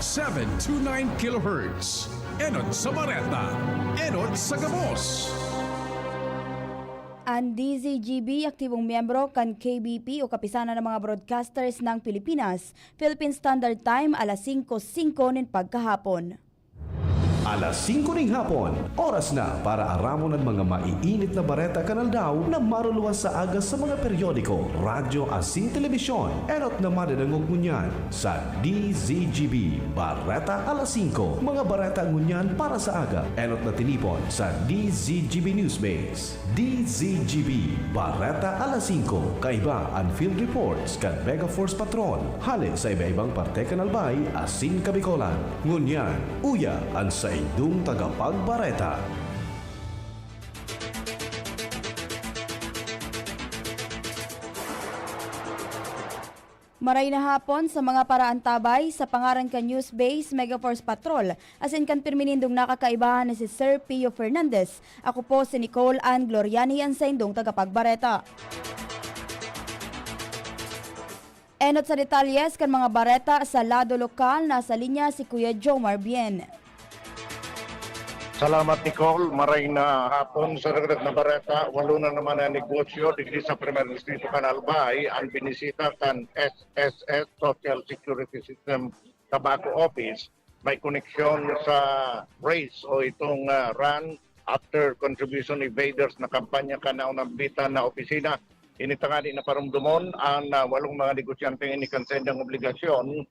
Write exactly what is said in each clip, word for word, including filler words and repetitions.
Seven two nine kilohertz. Enot sa bareta, enot sa gabos. An D Z G B, aktibong miyembro kan K B P o Kapisanan ng mga Broadcasters ng Pilipinas, Philippine Standard Time, alas singko singko nin pagkahapon. Alas singko ning hapon, oras na para aramon an mga maiinit na bareta kan aldaw na maruluwas sa aga sa mga periodiko, radyo asin telebisyon. Enot na madadangog ngunyan sa D Z G B Bareta alas singko. Mga bareta ngunyan para sa aga, enot na tinipon sa D Z G B Newsbase. D Z G B, Bareta alas singko, kaiba an field reports kan Mega Force Patrol, hale sa iba-ibang parte kan Albay asin Kabicolan. Ngunyan, uya an saindong tagapagbareta. Maray na hapon sa mga paraantabay, sa pangaran kan Newsbase Mega Force Patrol, asin kan pirmi nindong nakakaibahan na si Sir Pio Fernandez. Ako po si Nicole Ann Gloriani, an saindong tagapagbareta. Enot sa detalyes kan mga bareta sa lado lokal, nasa linya si Kuya Jomar Bien. Salamat, Nicole. Maray na hapon. Sa dagdag na bareta, walo na naman na negosyo digdi sa Primer Distrito kan Albay ang binisita kan S S S, Social Security System Tabaco Office, may koneksyon sa race o itong ah, run after contribution evaders na kampanya kan naunang bitan na opisina. Ini tangani na parumdumon ang ah, walong mga negosyante ini kan saindang obligasyon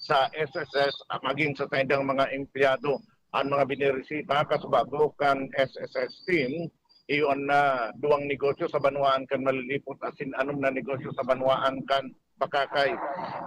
sa S S S, ah, maging sa saindang mga empleyado. Ang mga binirisita kasubago kan S S S team, iyon na duwang negosyo sa banwaan kan Malilipot asin anom na negosyo sa banwaan kan Bakakay.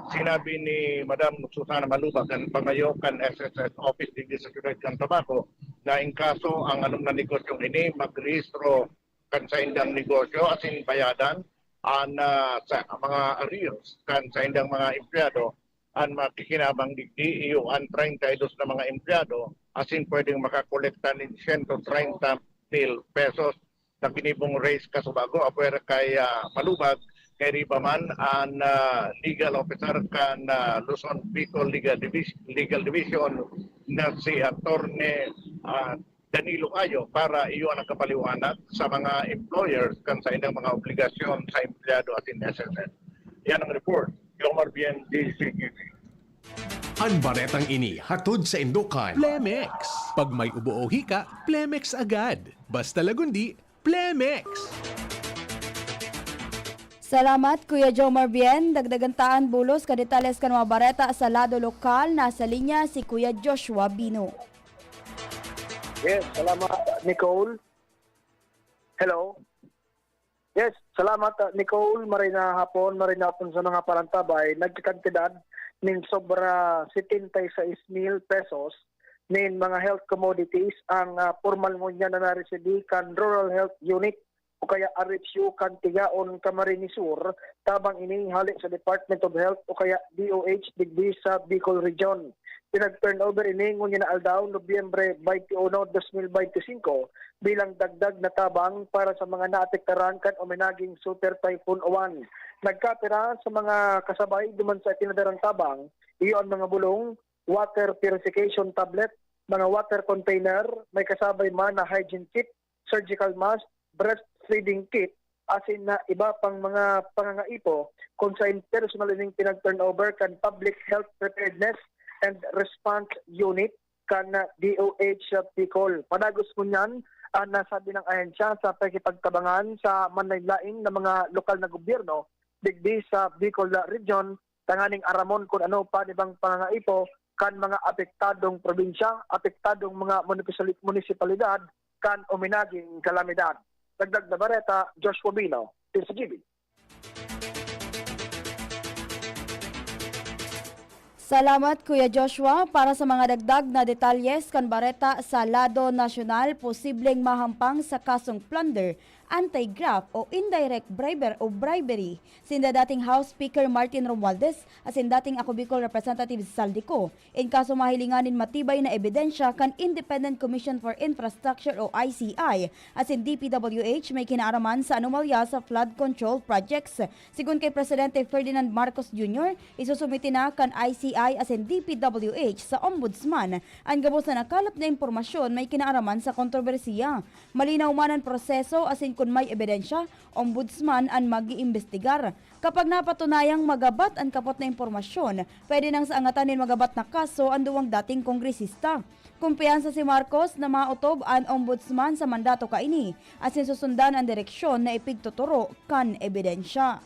Sinabi ni Madam Susana Malubag, ang pangayo kan S S S office digdi sa siyudad kan Tabaco, na in kaso ang anom na negosyong ini magrehistro kan saindang negosyo asin bayadan an ah, sa mga arrears kan saindang mga empleyado. An makikinabang digdi iyo an treinta y dos na mga empleyado asin pwedeng makakolekta nin siyento treinta mil pesos na ginibong race kasubago. Apwera kay ah, Malubag, kay riba man an ah, legal officer kan ah, Luzon Bicol Legal, Divis- Legal Division na si Attorney ah, Danilo Ayo para iyo ang kapaliwanag sa mga employers kan saindang mga obligasyon sa empleyado asin S S S. Yan ang report. Jomar Bien, D Z G B. An baretang ini hatod saindo kan Plemex. Pag may ubo o hika, Plemex agad. Basta lagundi, Plemex. Salamat, Kuya Jomar Bien. Dagdagan ta an bulos kan detalyes kan mga bareta sa lado lokal. Nasa linya si Kuya Joshua Bino. Yes, salamat, Nicole. Hello. Yes, salamat, uh, Nicole. Maray na hapon, maray na hapon sa mga parantabay. Nagkakantidad nin sobra setenta y seis mil pesos nin mga health commodities ang uh, formal ngunyan na naresibi kan Rural Health Unit o kaya R H U kan Tigaon, Camarines Sur, tabang ini hale sa Department of Health o kaya D O H digdi sa Bicol Region. Pinag-turnover ini ngunyan na aldaw, Nobyembre twenty-one, twenty twenty-five, bilang dagdag na tabang para sa mga naapektaran kan uminaging Super Typhoon Uwan. Nagkapira sa mga kasabay duman sa ipinadarang tabang, iyo ang mga bulong, water purification tablet, mga water container, may kasabay man na hygiene kit, surgical mask, breastfeeding kit, asin na iba pang mga pangangaipo kun sain personal ining pinag-turnover kan Public Health Preparedness and Response Unit kan D O H Bicol. Padagos ngunyan, ang nasabi ng ahensya sa pakikipagtabangan sa manlain-lain na mga lokal na gobyerno digdi sa Bicol Region tanganing aramon kun ano pa an ibang pangangaipo kan mga apektadong probinsya, apektadong mga munisipali-, munisipalidad kan uminaging kalamidad. Dagdag na bareta, Joshua Bino, T C G B. Salamat, Kuya Joshua. Para sa mga dagdag na detalyes kan bareta sa lado nasyonal, posibleng mahampang sa kasong plunder anti-graft o indirect briber o bribery sinda dating House Speaker Martin Romualdez asin dating Ako Bicol Representative Zaldy Co. In kaso mahilingan nin matibay na ebidensya kan Independent Commission for Infrastructure o I C I asin D P W H may kinaaraman sa anomalya sa flood control projects. Sigon kay Presidente Ferdinand Marcos Junior, isusumite na kan I C I asin D P W H sa Ombudsman an gabos na nakalap na impormasyon may kinaaraman sa kontrobersiya. Malinaw man an proseso asin kun may ebidensya, Ombudsman an mag-iimbestigar. Kapag napatunayang magabat an kapot na impormasyon, pwede nang saangatan nin magabat na kaso an duwang dating kongresista. Kumpiyansa si Marcos na maotob an Ombudsman sa mandato kaini asin susundan an direksyon na ipigtuturo kan ebidensya.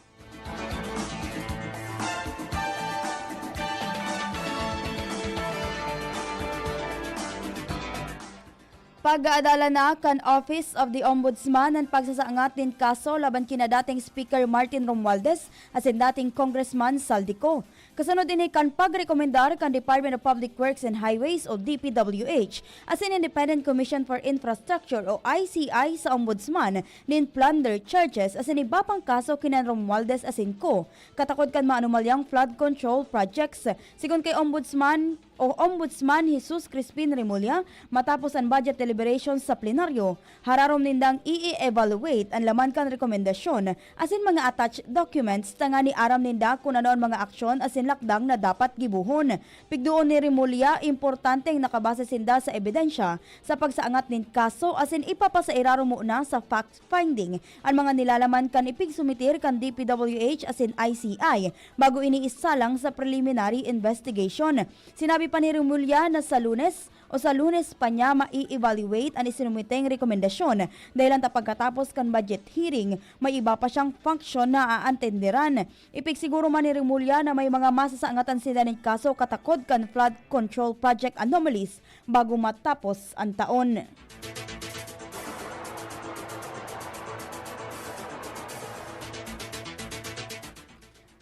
Pag-aadalan na kan Office of the Ombudsman an pagsasaangat nin kaso laban kina dating Speaker Martin Romualdez asin dating Congressman Zaldy Co. Kasunod ini kan pagrekomendar kan Department of Public Works and Highways o D P W H asin Independent Commission for Infrastructure o I C I sa Ombudsman nin plunder charges asin iba pang kaso kinan Romualdez asin Co. Katakod kan maanomalyang flood control projects. Sigon kay Ombudsman o Ombudsman Jesus Crispin Remulla, matapos an budget deliberation sa plenaryo, hararom nindang i-evaluate an laman kan rekomendasyon asin mga attached documents tanganing aram ninda kun ano an mga aksyon asin lakdang na dapat gibohon. Pigdoon ni Remulla, importanteng nakabase sinda sa ebidensya sa pagsaangat nin kaso asin ipapasa irarom muna sa fact finding an mga nilalaman kan ipigsumitir kan D P W H asin I C I bago ini isalang sa preliminary investigation. Sinabi pa ni Remulla na sa Lunes o sa Lunes pa niya mai-evaluate an isinumiteng rekomendasyon, dahilan ta pagkatapos kan budget hearing, may iba pa siyang function na aantenderan. Ipigsiguro man ni Remulla na may mga masasaangatan sinda nin kaso katakod kan flood control project anomalies bago matapos an taon.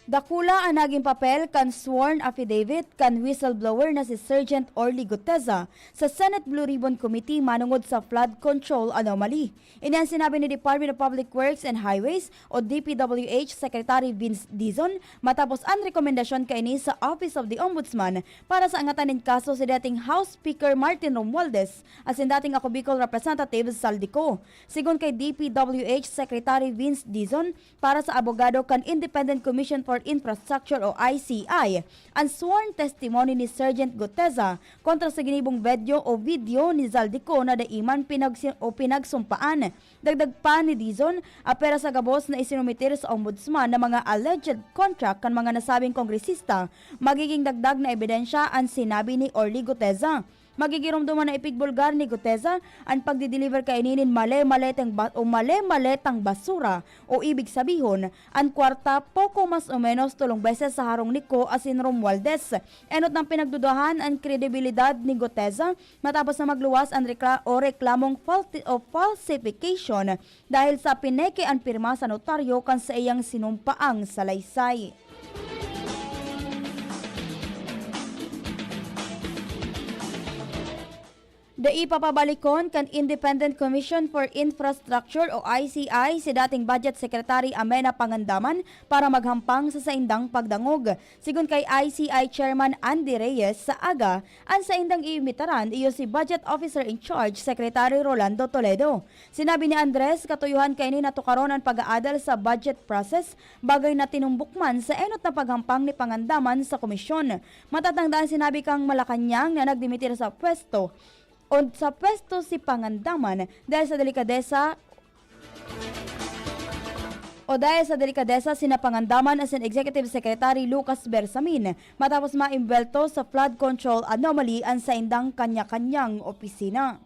Dakula an nagin papel kan sworn affidavit kan whistleblower na si Sergeant Orly Guteza sa Senate Blue Ribbon Committee manongod sa flood control anomaly. Ini an sinabi ni Department of Public Works and Highways o D P W H Secretary Vince Dizon matapos an rekomendasyon kaini sa Office of the Ombudsman para sa angatan nin kaso si dating House Speaker Martin Romualdez asin dating Ako Bicol Representative Zaldy Co. Sigon kay D P W H Secretary Vince Dizon, para sa abogado kan Independent Commission for Infrastructure o I C I, an sworn testimony ni Sergeant Guteza kontra sa ginibong video o video ni Zaldy Co na dai man pinagsi-, o pinagsumpaan. Dagdag pa ni Dizon, apwera sa gabos na isinumitir sa Ombudsman na mga alleged contract kan mga nasabing kongresista, magiging dagdag na ebidensya an sinabi ni Orly Guteza. Magigiromdoman na ipigbulgar ni Guteza an pagdideliver kaini nin male-maleteng ba-, o male-maletang basura, o ibig sabihon, an kwarta poko mas o menos tolong beses sa harong ni Co asin Romualdez. Enot nang pinagdudahan an kredibilidad ni Guteza matapos na magluwas an rekla-, o reklamong falti-, o falsification dahil sa pineke an pirma sa notaryo kan saiyang sinumpaang salaysay. Dai papabalikon kan Independent Commission for Infrastructure o I C I si dating Budget Secretary Amena Pangandaman para maghampang sa saindang pagdangog. Sigon kay I C I Chairman Andy Reyes, sa aga, an saindang iimbitaran iyo si Budget Officer in Charge Secretary Rolando Toledo. Sinabi ni Andres, katuyohan kaini na tukaron an pag-aadal sa budget process, bagay na tinumbok man sa enot na paghampang ni Pangandaman sa komisyon. Matatandaan, sinabi kan Malacañang na nagdimitir sa pwesto o sa pwesto si Pangandaman dahil sa delikadesa o dahil sa delikadesa sina Pangandaman asin Executive Secretary Lucas Bersamin matapos maimbwelto sa flood control anomaly an saindang kanya-kanyang opisina.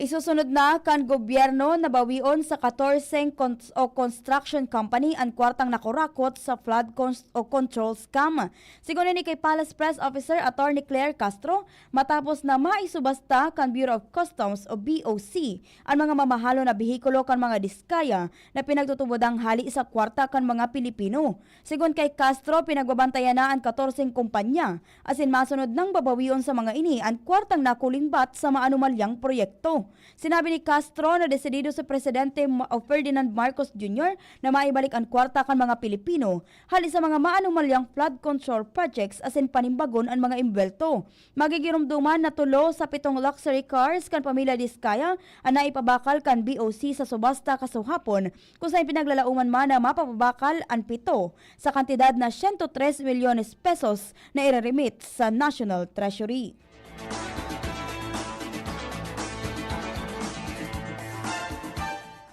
Isusunod na kan gobyerno na bawion sa katorseng cons-, o construction company an kwartang nakurakot sa flood cons-, o control scam. Sigon ini kay Palace Press Officer Attorney Claire Castro, matapos na maisubasta kan Bureau of Customs o B O C an mga mamahalon na behikulo kan mga Diskaya na pinagtutubodang hali sa kwarta kan mga Pilipino. Sigon kay Castro, pinagbabantayan na an katorseng kumpanya, asin masunod nang babawion sa mga ini an kwartang nakulingbat sa maanumalyang proyekto. Sinabi ni Castro na desidido si Presidente Ma-, o Ferdinand Marcos Junior na maibalik an kwarta kan mga Pilipino hali sa mga maanumalyang flood control projects asin panimbagon an mga imbwelto. Magigiromdoman na tulo sa pitong luxury cars kan pamilya Diskaya an naipabakal kan B O C sa subasta kasuhapon, kung saen pinaglalaoman man na mapapabakal an pito sa kantidad na siyento tres milyones pesos na ire-remit sa National Treasury.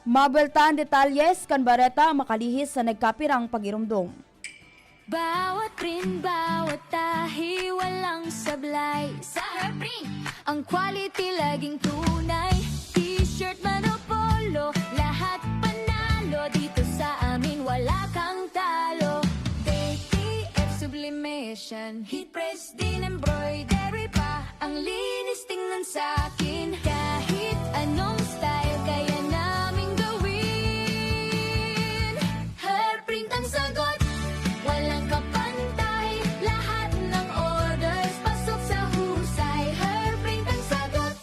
Mabuelta an detalyes kan bareta makalihis sa nagkapirang pagiromdom. Bawat print, bawat tahi, walang sablay. Sa Herprint, ang quality laging tunay. T-shirt man o polo, lahat panalo. Dito sa amin, wala kang talo. D T F Sublimation, heat press din embroidery pa. Ang linis tingnan sa akin. Kahit anong style, kaya naming gawin. Hairprint ang sagot, walang kapantay. Lahat ng orders, pasok sa husay. Hairprint ang sagot,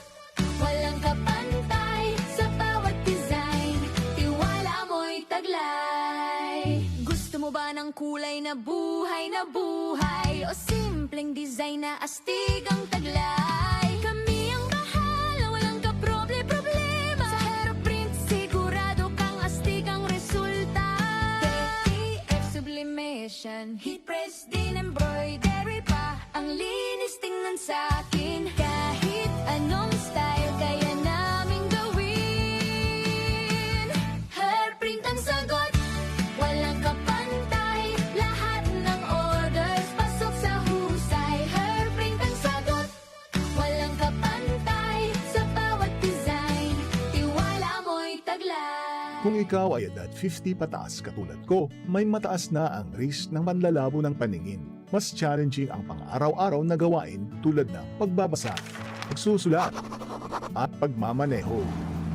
walang kapantay. Sa bawat design, tiwala mo'y taglay. Gusto mo ba ng kulay na buhay na buhay? O simpleng design na astig ang taglay? Kami ang bahala, walang kaproble-problema. Sa Hairprint, sigurado kang astig ang resulta. K T F Sublimation, heat press din embroidery pa. Ang linis tingnan sa akin. Kahit anong style, kaya naming gawin. Hairprint ang sagot, walang kapantay. Lahat ng orders, pasok sa husay. Hairprint ang sagot, walang kapantay. Sa bawat design, tiwala mo'y taglay. Kung ikaw ay edad fifty pataas katulad ko, may mataas na ang risk ng panlalabo ng paningin. Mas challenging ang pang-araw-araw na gawain tulad ng pagbabasa, pagsusulat, at pagmamaneho.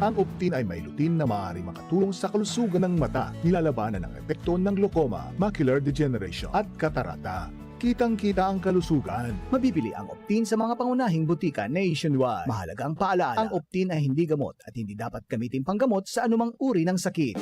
Ang Optin ay may lutein na maaaring makatulong sa kalusugan ng mata, nilalabanan ang epekto ng glaucoma, macular degeneration, at katarata. Kitang-kita ang kalusugan. Mabibili ang Optin sa mga pangunahing butika nationwide. Mahalaga ang paalala, ang Optin ay hindi gamot at hindi dapat gamitin panggamot sa anumang uri ng sakit.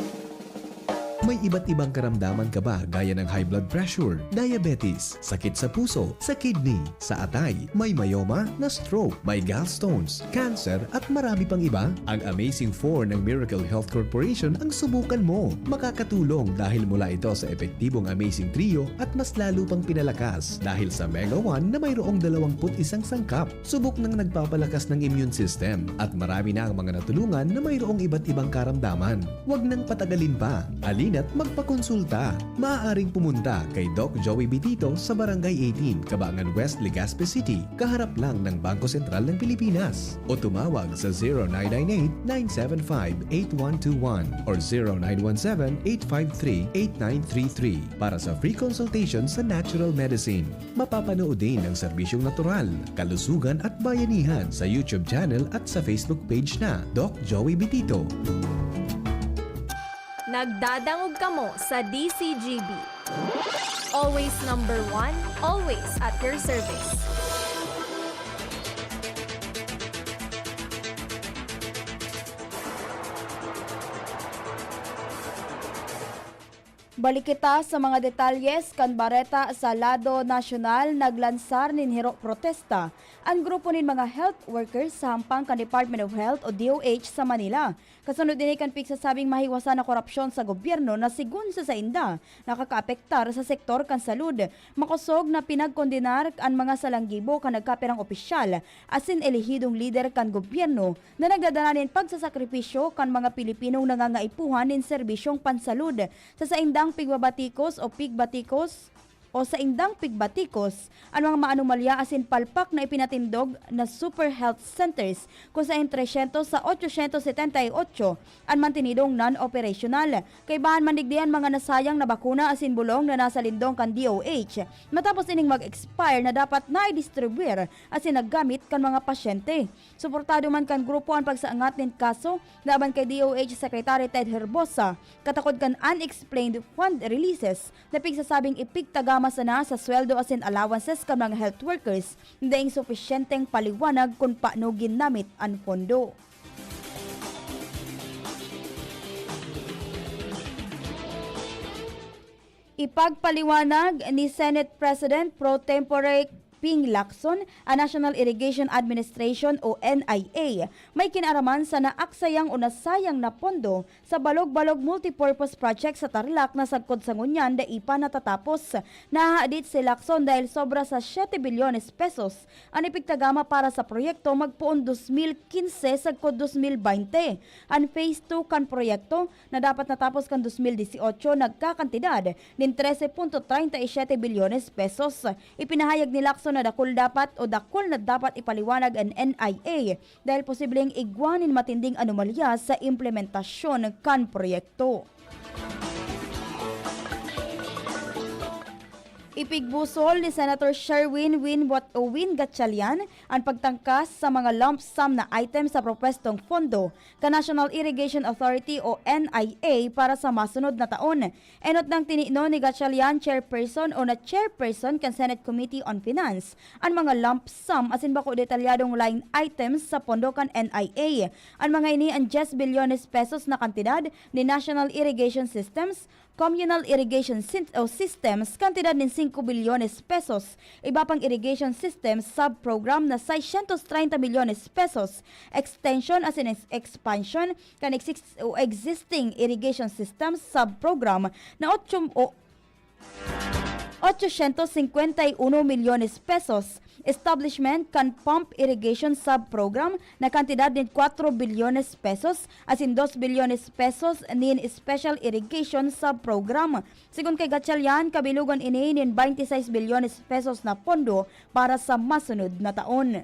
May iba't ibang karamdaman ka ba, gaya ng high blood pressure, diabetes, sakit sa puso, sa kidney, sa atay, may myoma, na-stroke, may gallstones, cancer, at marami pang iba? Ang Amazing Four ng Miracle Health Corporation ang subukan mo. Makakatulong dahil mula ito sa epektibong Amazing Trio at mas lalo pang pinalakas dahil sa Mega One na mayroong dalawampu't isang sangkap. Subok nang nagpapalakas ng immune system at marami na ang mga natulungan na mayroong iba't ibang karamdaman. Huwag nang patagalin pa. Halina't magpakonsulta. Maaaring pumunta kay Doc Joey Bitito sa Barangay eighteen, Cabangan West, Legazpi City, kaharap lang ng Bangko Sentral ng Pilipinas. O tumawag sa zero nine nine eight, nine seven five, eight one two one or zero nine one seven, eight five three, eight nine three three para sa free consultation sa natural medicine. Mapapanood din ang serbisyong natural, kalusugan at bayanihan sa YouTube channel at sa Facebook page na Doc Joey Bitito. Nagdadangog kamo sa D C G B. Always number one, always at your service. Balik kita sa mga detalyes kan bareta. Sa lado nasyonal, naglansar nin hero protesta an grupo nin mga health workers sa hampang kan Department of Health o D O H sa Manila. Kasunod ini kan pigsasabing mahiwasan na korapsyon sa gobyerno na sigon sa sainda, nakakaapektar sa sektor kan salud. Makosog na pinagkondenar an mga salanggibo kan nagkapirang opisyal asin elehidong lider kan gobyerno na nagdadara nin pagsasakripisyo kan mga Pilipinong nangangaipuhan nin serbisyong pansalud. Sa saindang pigbabatikos o pigbatikos, o saindang pigbatikos an mga maanomalya asin palpak na ipinatindog na super health centers, kun saen trescientos sa ochocientos setenta y ocho an mantinidong non-operasyonal. Kaibahan man digdi an mga nasayang na bakuna asin bulong na nasa lindong kan D O H, matapos ining mag-expire na dapat naidistribuir asin nagamit kan mga pasyente. Suportado man kan grupo an pagsaangat nin kaso laban kay D O H Secretary Ted Herbosa, katakod kan unexplained fund releases na pigsasabing ipigtagama sana sa sweldo asin allowances kan mga health workers, daing supisyenteng paliwanag kun paano ginamit an pondo. Ipagpaliwanag ni Senate President pro tempore Ping Lacson an National Irrigation Administration o N I A may kinaaraman sa naaksayang o nasayang na pondo sa Balog-Balog Multipurpose Project sa Tarlac na sagkod sa ngunyan dai pa natatapos. Nahahadit si Lacson dahil sobra sa siete bilyones pesos an ipigtagama para sa proyekto magpoon dos mil quince sagkod dos mil baynte. An phase two kan proyekto na dapat natapos kan dos mil dieciocho nagkakantidad nin trese punto treinta y siete bilyones pesos. Ipinahayag ni Lacson na dakul dapat o dakul na dapat ipaliwanag an N I A dahil posibleng igwa nin matinding anomalya sa implementasyon kan proyekto. Ipigbusol ni Senator Sherwin Win Wat-, o Win Gatchalian an pagtangkas sa mga lump sum na item sa propwestong pondo kan National Irrigation Authority o N I A para sa masunod na taon. Enot nang tininon ni Gatchalian, chairperson o na chairperson kan Senate Committee on Finance, an mga lump sum asin bako detalyadong line items sa pondo kan N I A. An mga ini an diyes bilyones pesos na kantidad ni National Irrigation Systems, Communal Irrigation Syn-, o Systems, kantidad nin singko bilyones pesos, iba pang Irrigation Systems Sub-Program na seiscientos treinta milyones pesos, extension asin ex-, expansion kan exis-, o existing Irrigation Systems Sub-Program na otso o ochocientos cincuenta y uno milyones pesos, establishment kan Pump Irrigation Sub-Program na kantidad nin kwatro bilyones pesos, asin dos bilyones pesos nin Special Irrigation Sub-Program. Sigon kay Gatchalian, kabilogan ini nin baynte sais bilyones pesos na pondo para sa masunod na taon.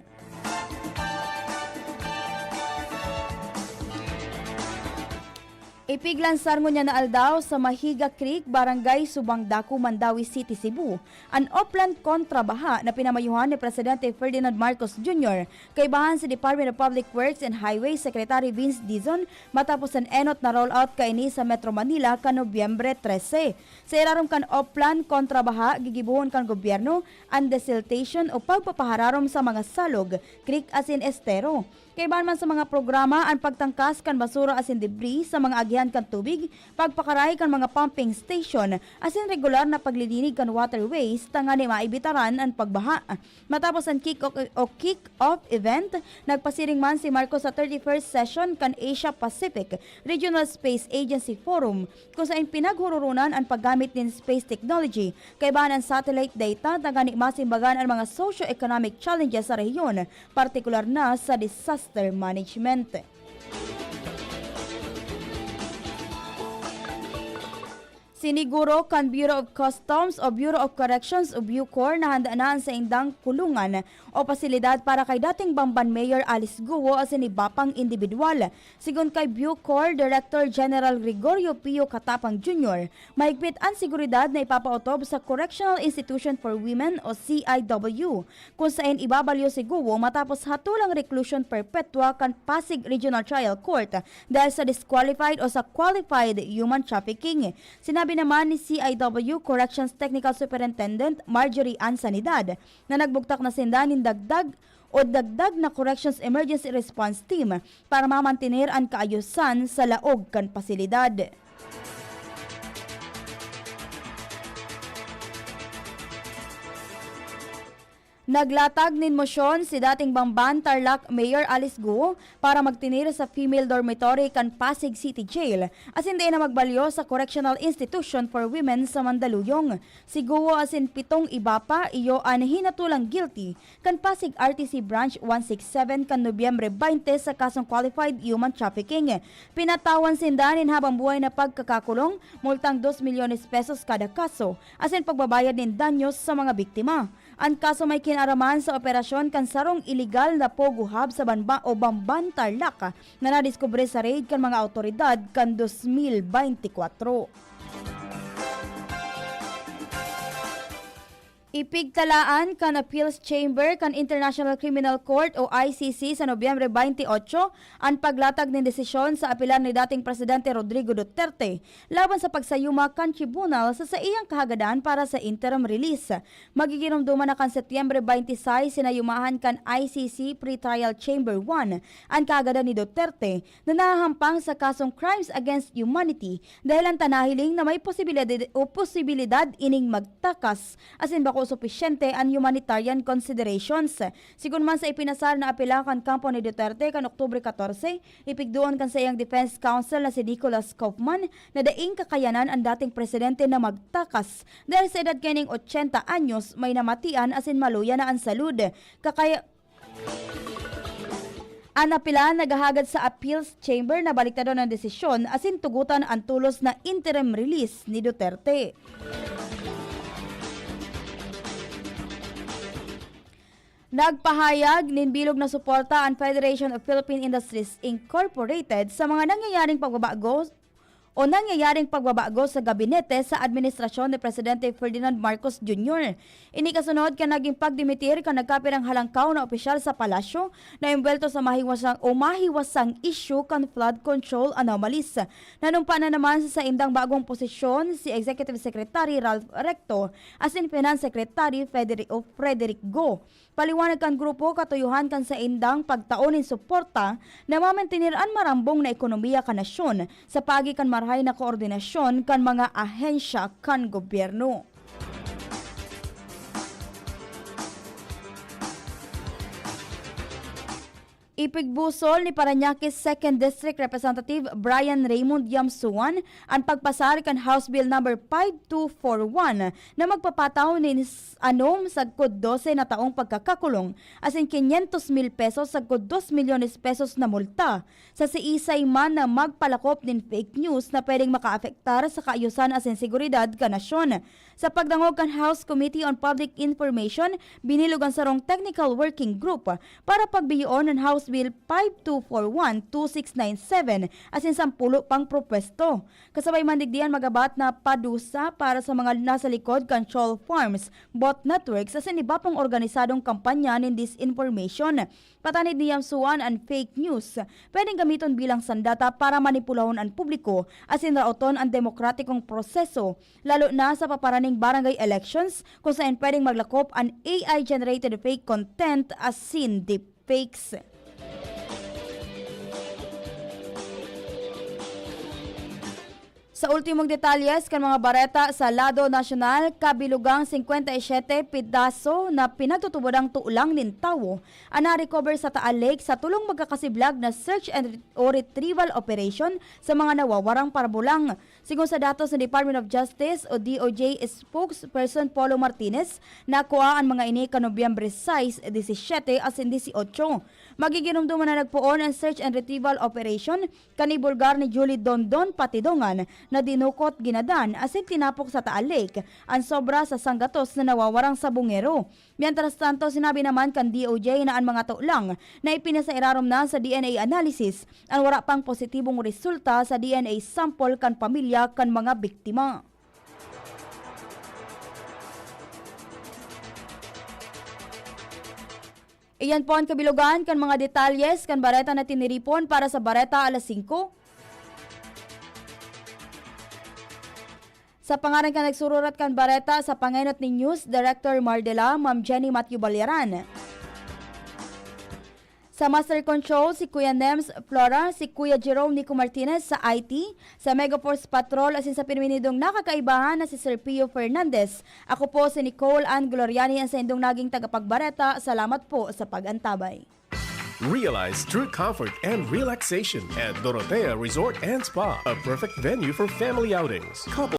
Ipiglansar ngunyan na aldaw sa Mahiga Creek, Barangay Subang Daku, Mandaue City, Cebu, an Oplan Kontra Baha na pinamayuhan ni Presidente Ferdinand Marcos Junior, kaibahan si Department of Public Works and Highways Secretary Vince Dizon, matapos an enot na rollout kaini sa Metro Manila kan Nobyembre trese. Sa irarom kan Oplan Kontra Baha, gigibohon kan gobyerno an desiltation o pagpapahararom sa mga salog, creek asin estero. Kaibahan man sa mga programa an pagtangkas kan basura asin debris sa mga agihan kan tubig, pagpakaray kan mga pumping station, asin regular na paglilinig kan waterways tangani maibitaran an pagbaha. Matapos an kick o, o kick-off event, nagpasiring man si Marcos sa thirty-first session kan Asia Pacific Regional Space Agency Forum, kung saen pinaghuroronan an paggamit nin space technology, kaibahan an satellite data tangani masimbagan an mga socio-economic challenges sa rehiyon, partikular na sa disaster management. Siniguro kan Bureau of Customs o Bureau of Corrections o BuCor na handa na an saindang kulungan o pasilidad para kay dating Bamban Mayor Alice Guo asin iba pang indibidwal. Sigon kay BuCor Director General Gregorio Pio Catapang Junior, mahigpit an seguridad na ipapaotob sa Correctional Institution for Women o C I W, kung saen ibabalyo si Guo matapos hatulang reclusion perpetua kan Pasig Regional Trial Court dahil sa disqualified o sa qualified human trafficking. Sinabi naman ni C I W Corrections Technical Superintendent Marjorie Ann Sanidad na nagbugtak na sinda nin dagdag o dagdag na Corrections Emergency Response Team para mamantener an kaayusan sa laog kan pasilidad. Naglatag nin mosyon si dating Bamban, Tarlac Mayor Alice Guo para magtinir sa female dormitory kan Pasig City Jail, asin dai na magbalyo sa correctional institution for women sa Mandaluyong. Si Guo asin pitong iba pa iyo an hinatulang guilty kan Pasig R T C Branch one six seven kan Nobyembre twenty sa kasong qualified human trafficking. Pinatawan sinda nin habang buhay na pagkakakulong, multang dos milyones pesos kada kaso, asin pagbabayad nin danyos sa mga biktima. An kaso may kinaraman sa operasyon kan sarong iligal na pogo hub sa Banba o Bamban, Tarlac, na nadiskubre sa raid kan mga awtoridad kan dos mil beintikwatro. Ipigtalaan kan Appeals Chamber kan International Criminal Court o I C C sa Nobyembre twenty-eight an paglatag nin desisyon sa apelar ni dating Presidente Rodrigo Duterte laban sa pagsayuma kan tribunal sa saiyang kahagadan para sa interim release. Magigiromdoman na kan Setyembre twenty-seis sinayumahan kan I C C Pretrial Chamber one an kahagadan ni Duterte na nahahampang sa kasong crimes against humanity dahel an ta nahiling na may posibilidad o posibilidad ining magtakas asin bako supisyente an humanitarian considerations. Sigon man sa ipinasar na apela kan kampo ni Duterte kan Oktubre katorse, ipigdoon kan saiyang defense counsel na si Nicholas Kaufman na daing kakayanan an dating presidente na magtakas dahel sa edad kaining ochenta anyos, may namatian asin maluya na an salud. Kakaya-, An apela naghahagad sa Appeals Chamber na baliktadon an desisyon asin tugotan an tolos na interim release ni Duterte. Nagpahayag nin bilog na suporta an Federation of Philippine Industries Incorporated sa mga nangyayaring pagbabago o nangyayaring pagbabago sa gabinete sa administrasyon ni Presidente Ferdinand Marcos Junior. Ini kasunod kan naging pagdimitir kan nagkapirang halangkaw na opisyal sa palasyo na embwelto sa mahiwasang o mahiwasang isyu kan flood control anomalies. Nanumpa na naman sa saindang bagong posisyon si Executive Secretary Ralph Recto asin Finance Secretary Federi-, o Frederick Go. Paliwanag kan grupo, katuyohan kan saindang pagtao nin suporta na mamantener an marambong na ekonomiya kan nasyon sa paagi kan marahay na koordinasyon kan mga ahensya kan gobyerno. Ipigbusol ni Parañaque Second District Representative Brian Raymond Yamsuan an pagpasar kan House Bill Number five two four one na magpapataw nin s-, anom sagkod dose na taong pagkakakulong asin quinientos mil pesos sagkod dos milyones pesos na multa sa siisay man na magpalakop nin fake news na pwedeng makaapektar sa kaayusan asin seguridad kan nasyon. Sa pagdangog kan House Committee on Public Information, binilog an sarong technical working group para pagbiyoon an House Bill five two four one, two six nine seven asin sampulo pang propwesto. Kasabay man digdi an magabat na padusa para sa mga nasa likod kan troll farms, bot networks asin iba pang organisadong kampanya nin disinformation. Patanid ni Yamsuan, an fake news pwedeng gamiton bilang sandata para manipulahon an publiko asin raoton an demokratikong proseso, lalo na sa paparaning barangay elections, kung saen pwedeng maglakop an A I-generated fake content asin deepfakes. Sa ultimong detalyes kan mga bareta sa lado nasyonal, kabilugang singkwenta y siyete pidaso na pinagtutubodang tulang nin tawo an na-recover sa Taal Lake sa tulong magkakasiblag na search and ret-, o retrieval operation sa mga nawawarang parabulang. Sigon sa datos sa Department of Justice o D O J spokesperson Polo Martinez, nakua an mga ini kan Nobyembre sais, disisiyete asin disiotso. Magigiromdoman na nagpoon an search and retrieval operation kan ibulgar ni Julie Dondon Patidongan na dinukot, ginadan asin tinapok sa Taal Lake an sobra sa sanggatos na nawawarang sabongero. Mientras tanto, sinabi naman kan D O J na an mga tulang na ipinasairarom na sa D N A analysis an wara pang positibong resulta sa D N A sample kan pamilya kan mga biktima. Iyan po an kabilugan kan mga detalyes kan bareta na tiniripon para sa Bareta Alas Singko. Sa pangaran kan nagsururat kan bareta, sa pangenot ni News Director Mardela, Ma'am Jenny Matthew Balyaran. Sa Master Control, si Kuya Nems Flora, si Kuya Jerome Nico Martinez sa I T, sa Megaforce Patrol, asin sa pinminidong nakakaibahan na si Sir Pio Fernandez. Ako po si Nicole Ann Gloriani, ang saindong naging tagapagbareta. Salamat po sa pag-antabay. Realize true comfort and relaxation at Dorotea Resort and Spa, a perfect venue for family outings. Couple